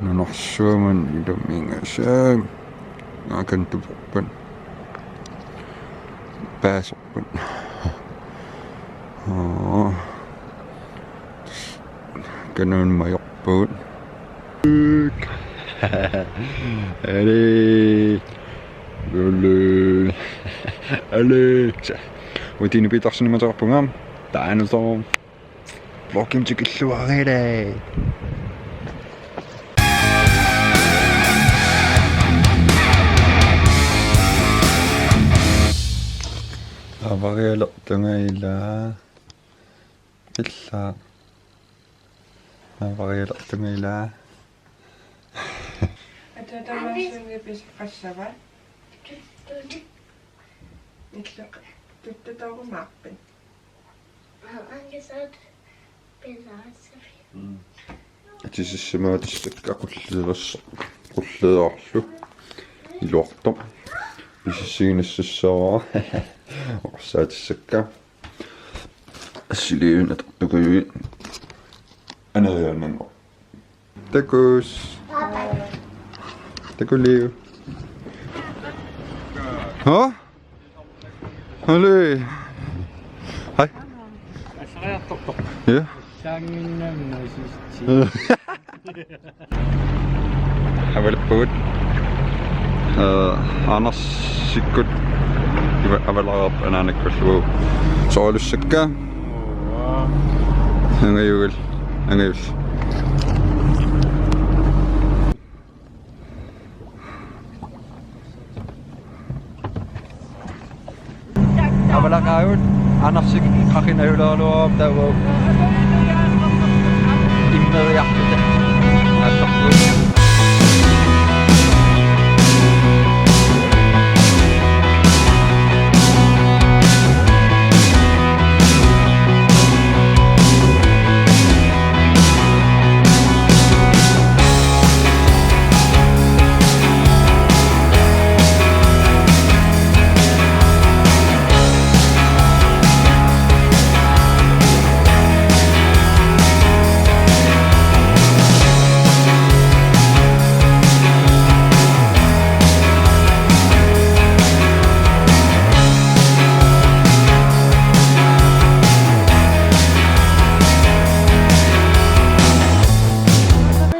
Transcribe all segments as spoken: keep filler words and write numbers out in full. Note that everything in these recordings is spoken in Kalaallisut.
Nunarsuarmi ilumingasaat. Akan tuporpat. Paaserpat. Oo. Kanun majorpugut. Ale. Ale. Ale. Uti Petersen imaterpunga. Taanna so. Vloggimi tikilluaritsi. Avarialertunga ilaa. Illa. Avarialertunga ilaa. Atuatamaassuunngipis qassava? Illu tuttutoorumaarpit. Angisat pilaassavi. Atisissimaatissikka qulleerlugu. Iluartoq. Isissiginassassavara. Oqassaatissakka. Assiliivik atortukujuit. Aneriaannanngorpoq. Takuss. Takuliu. Ha? Hallo. Hej. Ja. Avalappugut. Eh, Andersikkut. Iva, avalariarp anaanakkullu. Soorlussakka. Angajugil. Angajus. Avalaqaagut, Andersik qaqinajulaarluarap taava. Immeriarluta. Aallarpugut.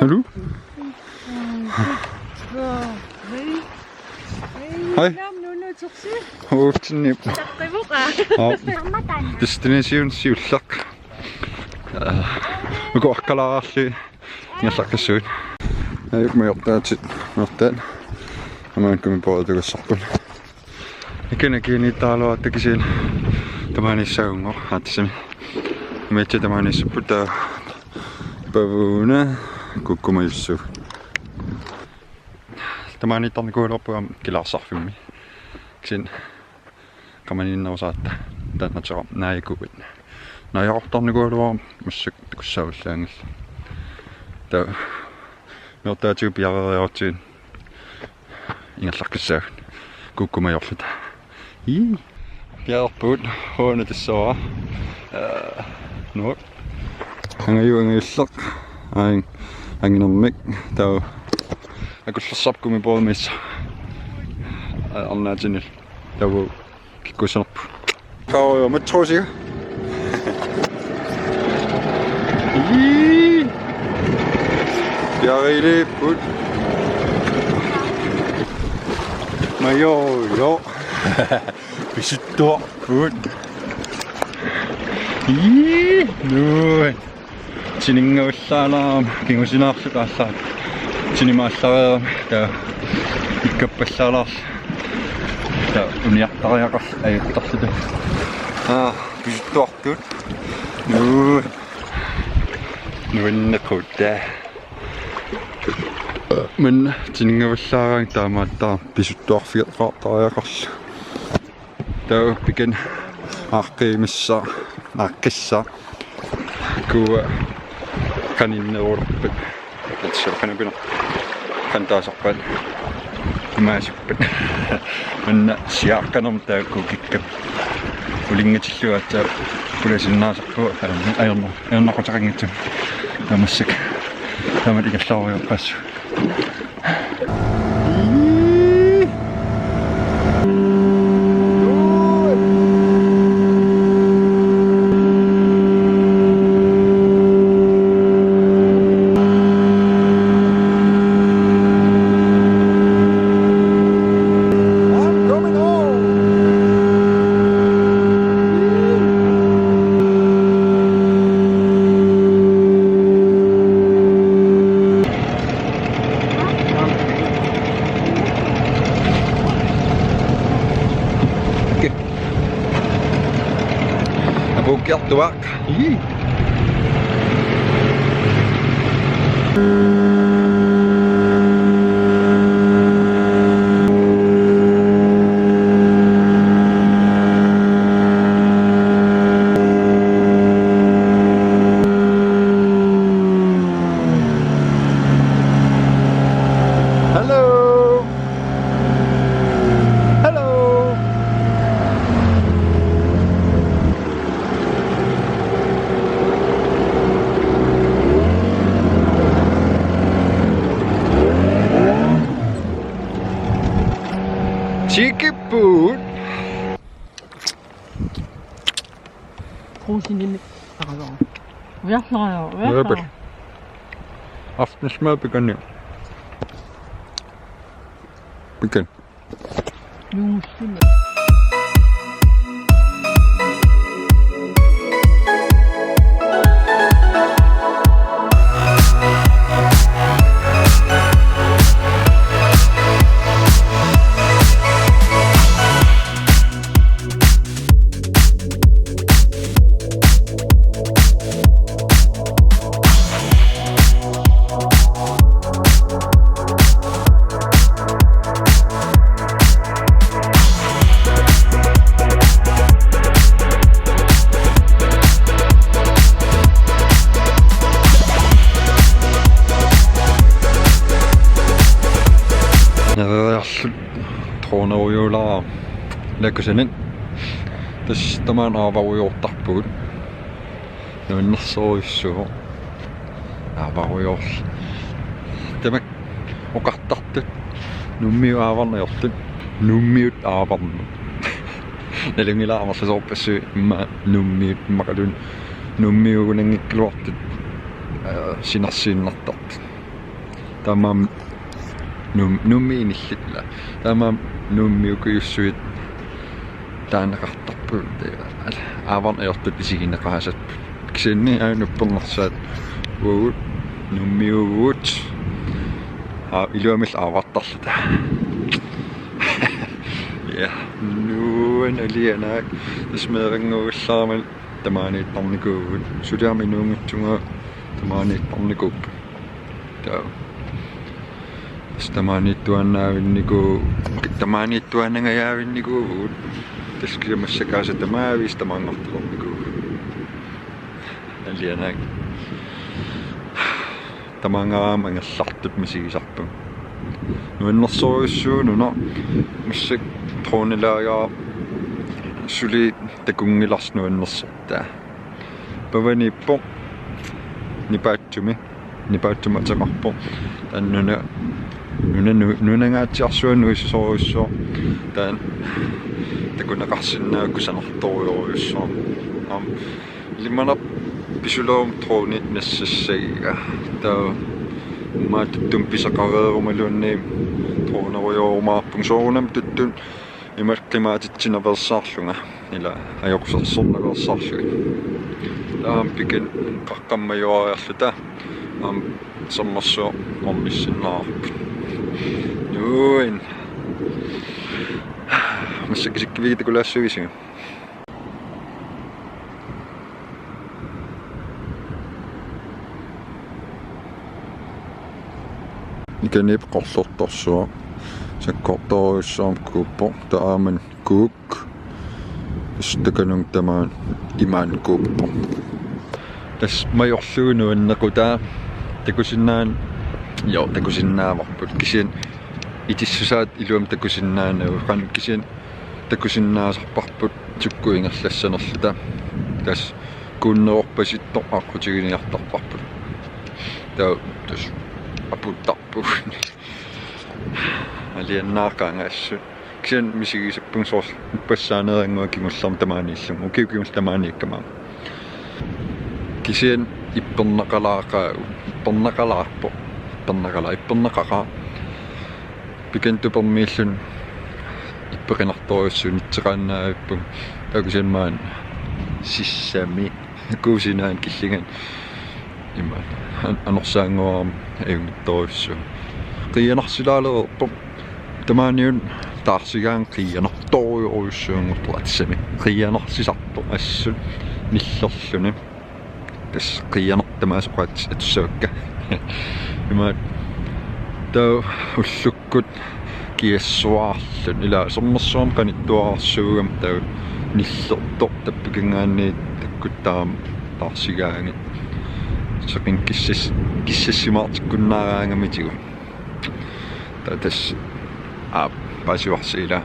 Hallo? Hej. Uutsinni. Aa. Destination siulleq. Uku aqqalaarli. Ingerlaqqissuit. Ajuk majortaatit. Majortaat. Aamma gummibådit tugassarput. Ikana kiinitaaluatta kisianni tamaaniissagunngooq aatsimi. Imaattoq tamaaniissapput taava Pavuna kukkumajussuugut. Tamaaniittarnikuugaluarpugut aamma kilaarsarfimmi. Kisianni qamaniinnerusaratta taanna naajukkuit. Naajortarnikuugaluarama massakkut takussaavallaanngillat. Taava nuortaatigut piareeriarutsigit ingerlaqqissaagut kukkumajorluta. Ii. Piareerpugut uani tassavara. Eh, nuuk. Angaju angajulleq. Ain anginermik taava. Akullersarput gummibådimissa. Eh, arnaatinillu. Taava. Kikkussanerput. Kaorujo, matroosiga. Ii. Piareeripput. Majorujo. Pisuttuarput. Ii. Nuu. Tininngavallaalaarama kingusinaarluta aallaat. Tinimaallareerama taava ikkappallaalaarlunga. Taava uniartariaqarlunga ajuttarluta. Aa, pisuttuartut. Nuu. Nuannequtaq. Maanna tininngavallaaraangat taamaattoq pisuttuarfigeqaartariaqarlunga. Taava pikan aaqqimissaq, aaqqissaq. Kuua qaninnerulerpat. Tatsua qanapina. Qantaasarpat. Imaasippat. Maanna siaaqqanermut taakku kikkap. Ulinngatillugu aatsaat pulasinnaasarpugut. Ajorna-, ajornaquteqanngitsumik. Taava massakkut. Tamat ingerlarujoorpassuit. I'm coming home. Apuukkiartuaq. Ii. Hello. Hello. Chikipput. Kuusinimik taqalugu. Ujarlerajo, ujarlerajo. Ujarput. Aftensmad pikani. Pikan. Juussimi. Nereriarluta dronerujuulaarami Lakusanit. Tassa tamaani aavarujoortarpugut. Nuannersorujussuuvoq. Aavarujoorl-. Tamakku oqartartut. Nuummiut aavarneq ajortut. Nuummiut aavarneq. Nalunngilara amerlasoorpassuit immaqa Nuummiut immaqaluunniit Nuummiugunanngikkaluartut, aa, sinersiinnartartut. Taamaammat Nuum-, Nuummi inillilla. Taamaammat Nuummi ukujussuit taaneqartarput, aavarneq ajortut isigineqaasarput. Kisianni aana uppernarsaatit uagut Nuummiuvugut. Aa, iluamik aavartarluta. Ja, nuann' alianaak. Tassa meerannguugallaarmat tamaaniittarnikuuvugut. Suliarmi inuunngitsunga tamaaniittarnikuupput. Taava. Tassa tamaaniittuaannaavinniku-, tamaaniittuaannangajaavinnikuuvugut. Tassa kisianni massakkut aasat tamaaviisa tamaanngartulernikuuvugut. Alianaak. Tamaanga aamma angerlartut misigisarpagut. Nuannersorujussuuvoq una massakkut dronelaagera suli takunngilarsi nuannersortaa. Pavaniippoq nipaatsumi, nipaatsumik ateqarpoq. Taanna nuna, nuna nu-, nunangaatsiarsuaq nuisisorujussuaq. Taanna takuneqarsinnaavoq kusanartorujorujussuaq. Aamma ilimanarpoq pisulerummik dronit nassassagiga. Taava immaqa tuttumik pisaqareerumaluunniit dronerujoorumaarpunga soorunami tuttunut imatut qimaatitsinerveersaarlunga. Ila ajoqusersornerveersaarlugit. Taava aamma pikan qaqqammajuariarluta. Aamma sermersuut ornissinnaavarput. Nuann'. Massakkut isikkivigitakulaassuugisigu. Ikaniippoq qorlortorsuaq. Sakkortoorujussuarmik kuuppoq. Taava aamma kuuk. Tassa takanunga tamaani imaannaat kuuppoq. Tassa majorlugu nuannequtaa takusinnaan-, jo, takusinnaavarput. Kisianni itissusaat iluamik takusinnaanagu. Qanoq kisianni takusinnaasarparput sukkut ingerlassanerluta. Tassa kuunnerorpasittoq aqqutiginiartarparput. Tassa aputtarpugut. Alianaaqaanga assut. Kisianni misigisappunga soorlu ippassaaneerannguaq kingullermik tamaaniillunga. Ukiup kingullermik tamaaniikkama. Kisianni ippernaqalaaqaagut. Ippernaqalaarpoq. Ippernaqala-, ippernaqaqaaq. Pikan tupermiillunga ippeqinartorujussuuvoq, nitseqaannavippunga. Taava kisianni maani sissami. Kuusinaani killingani. Ima. An-, anorsaannguarami ajunngitsorujussuuvoq. Qiianarsilaalereerpoq. Tamaaniuna taarsigaangat qiianartorujorujussuanngortoq atsami. Qiianarsisartoq assut nillerluni. Tassa qiianartut tamaasa oqaat-, atussavakka. Imaat. Taava ullukkut kiassuaarluni. Ila sermersuarmi qanittuararsuugami taava nillertoq tappikanngaanniit takkuttaam taarsigaangat. Seqineq kissas-, kissassimaartikkunnaaraangamitigut. Taava tassa, aa, paasivarsi ila.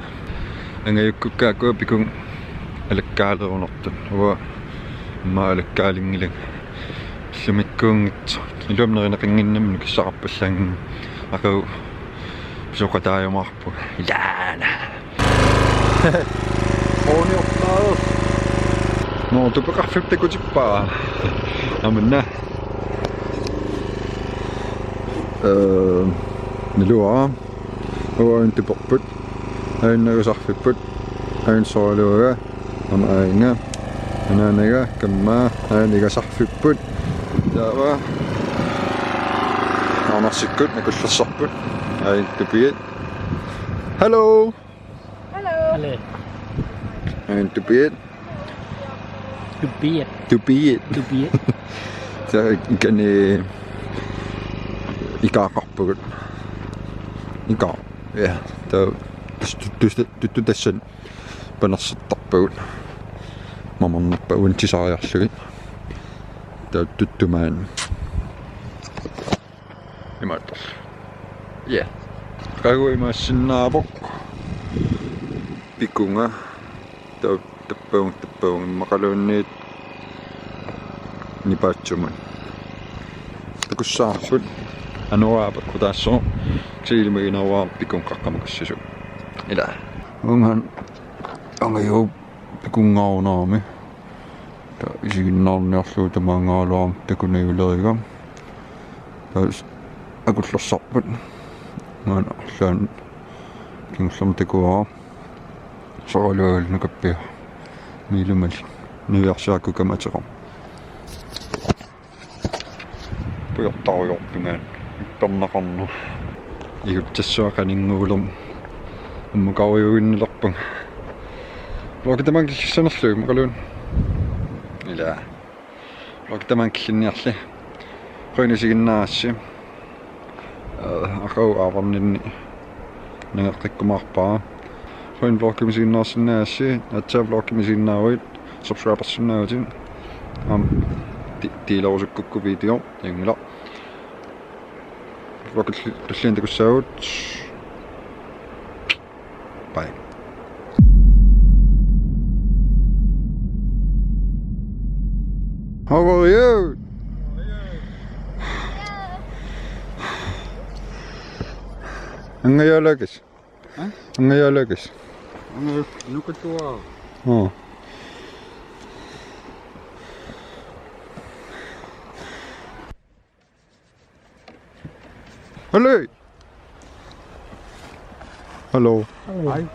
Angajukkukka ukua pikunga alakkaalerunartut. Uanga immaqa alakkaalinngilanga. Illumikkuunngitsoq. Iluamik nerineqannginnami nukissaqarpallaannginnami. Aqagu pisoqataajumaarpunga. Ilaana. Ooniortaa. Nå, tupeqarfiup takutippaa. Amanna. Øh, naluara. Uanga tuperput. Aajuna igasarfipput. Aajuna soraluaga. Aamma aajuna. Anaanaga. Kamma. Aajuna igasarfipput. Taava. Aarnarsikkut. Akullersarput. Aajuna tupiat. Hello. Hello. Hello. Aajuna tupiat. Tupiat. Tupiat. Tupiat. Taava ikani ikaaqarpugut. Ikaa. Ja. Taava tus-, tus-, tus-, tuttut tassani panersertarpagut. Mamarnerpaat uani tisariarlugit. Taava tuttut maani. Imaattorlu. Ja. Qaqugu imaassinnaavoq. Pikunga. Taava tappavunga, tappavunga immaqaluunniit nipaatsumut. Takussavarput. Anoraapput kutaassoq. Kisianni imaginnaruara pikunga qaqqamik kussusoq. Ila. Uunga angajuuvoq pikunngaarunaarami. Taava isiginnaarniarlugu tamaangaluarami takunajuleriga. Taava s-, akullersarput. Maani arlaanni kingullermik takuara. Soraluagalunga kappiaq. Miilumalik. Niviarsiakkut kamateqarpoq. Pujortarujoortunga ippernaqarneq. Igutsassuaq qaninnguulermat. Ammukaarujuinnilerpunga. Vlogi tamaanga killissanerlugu immaqaluunniit. Ila. Vlogi tamaanga killinniarli. Qujanaq isiginnaarassi. Aa, aqagu aavarninni nangeqqikkumaarpara. Qujanaq vlogimik isiginnaarsinnaagassi, aatsaat vlogimik isiginnaaruit, subscribersinnaavutit. Aamma de-, deelerusukkukku video, ajunngilaq. Vlogit tulliani takussaagut. Bye. How are you? Angajaalaakassi? Hæ? Angajaalaakassi? Anga-, nukattuaa. Oo. Hello. Hello. Hello. Hi.